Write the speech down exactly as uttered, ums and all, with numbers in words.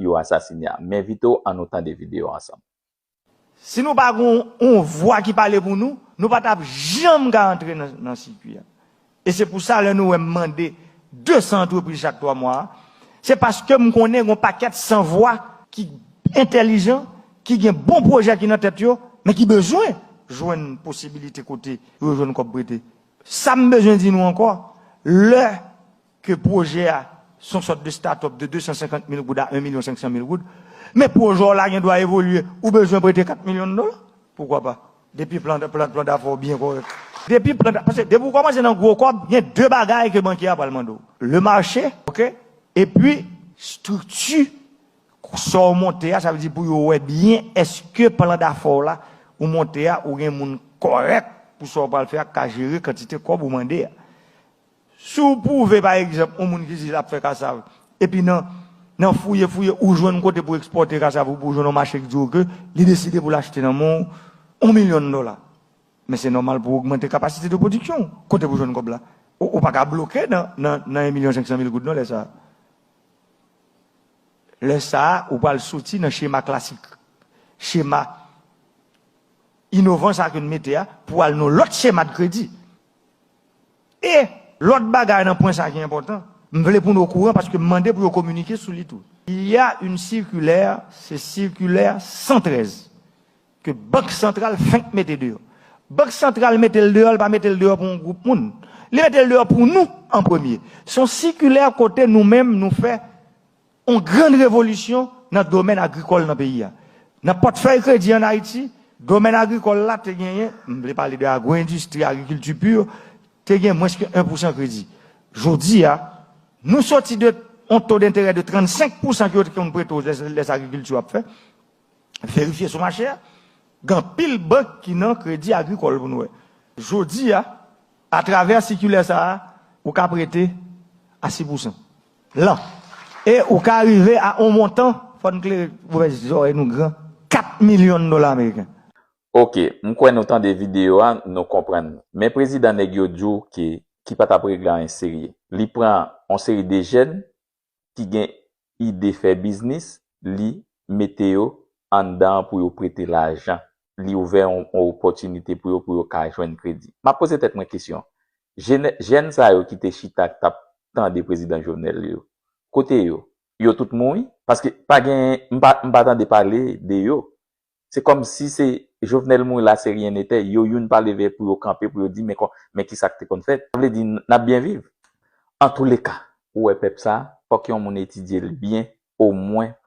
yo asasine a. M envite w ann nou tande videyo a ansanm. Si nou pa gen yon vwa ki pale pou nou, nou pa t ap janm ka antre nan, nan sikwi a. E se pou sa, lè nou wè m mande de san antrepriz chak twa mwa a, se paske m konnen gen yon pakèt san vwa ki entèlijan, ki gen bon pwojè ki nan tèt yo, men ki bezwen jwenn posibilite kote pou yo jwenn kòb prete. Sa m bezwen di nou ankò, lè ke pwojè a se yon sòt de start-up de de san senkant mil goud a en milyon senk san mil goud, men pwojè w la gen dwa evolye, ou bezwen prete kat milyon dola. Poukwa pa? Depi plan, plan, plan dafè w byen kòrèk. Depi plan, paske depi w kòmanse nan gwo kòb, gen de bagay ke bankye a pral mande w. Le marché, oke? Epi, estrikti sa w monte a, sa vle di pou yo wè byen èske plan dafè w la ou monte a, ou gen moun kòrèk pou sa w pral fè a, k ka jere kantite kòb ou mande a. Si w pwouve, pa egzanp, yon moun ki di l ap fè kasav, epi nan, nan fouye, fouye, ou jwenn kote pou ekspòte kasav ou, pou jwenn yon mache ki di w ke li deside pou l achte nan men w yon milyon dola. Men se nòmal pou w ogmante kapasite de pwodiksyon w. Kote pou jwenn kòb la? Ou, ou pa ka bloke nan, nan, nan en milyon senk san mil goud non lè sa a. Lè sa a, ou pral soti nan chema klasik. Chema inovan sa ke n mete a pou al nan lòt chema de kredi. E lòt bagay nan pwen sa ki enpòtan, m vle pou nou okouran paske m mande pou yo kominike sou li tou. Il y a une circulaire, se sikilè san trèz ke Bank Santral fenk mete deyò. Bank Santral mete l deyò, li pa mete l deyò pou yon gwoup moun. Li mete l deyò pou nou an premye. Se yon sikilè kote nou menm nou fè yon grann revolisyon nan domèn agrikòl nan peyi a. Nan pòtfèy kredi ann Ayiti, domèn agrikòl la te genyen, m vle pale de agro-endistri, agrikilti pi, te gen mwens ke en pousan kredi. Jodi a, nou soti de yon to denterè de trannsenk pousan ke yo te konn prete w lè, lè se agrikilti w ap fè. Verifye sou mache a. Gen anpil bank ki nan kredi agrikòl pou nou wè. Jodi a, atravè sikilè sa a, ou ka prete a sis pousan lan. E ou ka rive a yon montan, fò n klere, ouvè zòrèy nou gran, kat milyon dola ameriken. Oke, m kwè nou tande videyo a, nou konprann. Men prezidan nèg yo di w ke, ki pa t ap regle anyen serye. Li pran yon seri de jèn ki gen ide fè biznis, li mete yo anndan an pou yo prete lajan. Li ouvè yon, yon opòtinite pou yo, pou yo ka jwenn kredi. M ap poze tèt mwen kesyon. Jèn, jèn sa yo ki te chita, k t ap tande prezidan Jovenel yo, kote yo? Yo tout mouri? Paske pa gen, m pa, m pa tande pale de yo. Se kòmsi se Jovenel mouri, la se rien n'était. Yo youn pa leve pou yo kanpe, pou yo di, men, men kisa k te konn fèt. Sa vle di, n ap byen viv. Antouleka, ou wè pèp sa, fòk yon moun etidye l byen, omwen